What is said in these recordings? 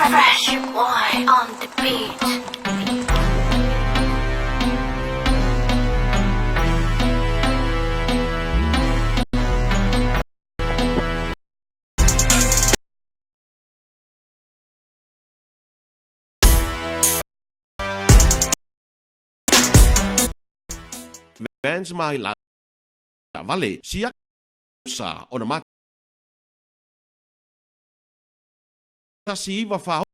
Fresh boy on the beat. Vans mai la vale sia sa ona ma 194.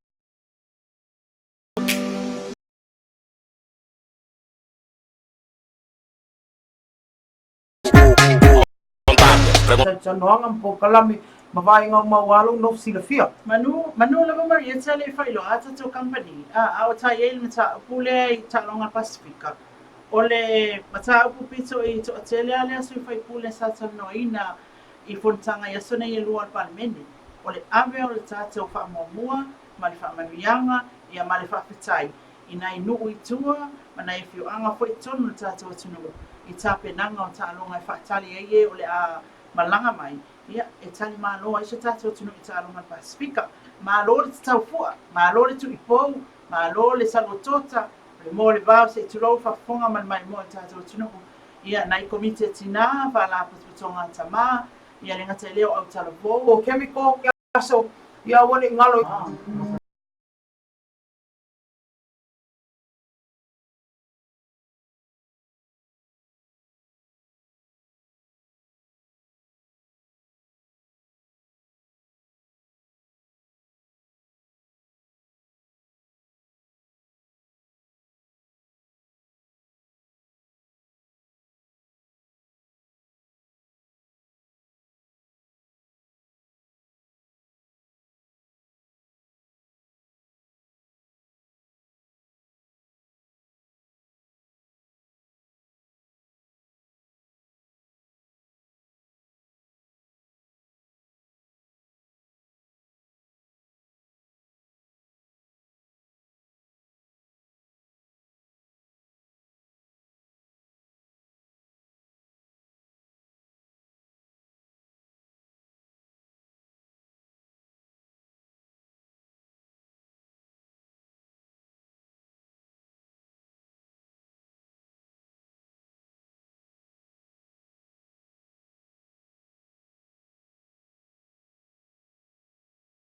Talanoaga ma polokalame ma vaega o maualo no silafia. Manu, manu lava Marietta le i faailoa a tatou company a, a o ta i ai le mataupu lea i taaloga a le Pasefika. O le mataupu pito i toatele a lea sui faipule sa talanoaina i fonotaga i aso nei e lua o le Palemene, o le ave o le tatou faamuamua ma le faamanuiaga ia ma le faafetai i nai nuu i tua ma nai afioaga foi i totonu o le tatou atunuu i tapenaga o taaloga e faatali ai e o le a malaga mai, ia, e tali malo ai so tatou atunuu i taaloga a le Pasefika. Malo le tataufua, malo le tuipou, malo le saluotota, o le moa o le vao se i tulou le faafofoga ma le maimoa i le tatou atunuu. Ia, nai Komiti a Tina, Faalapotopotoga a Tama, ia le gata i lea o autalavou. O chemical, aso, ia aua ne i galo i.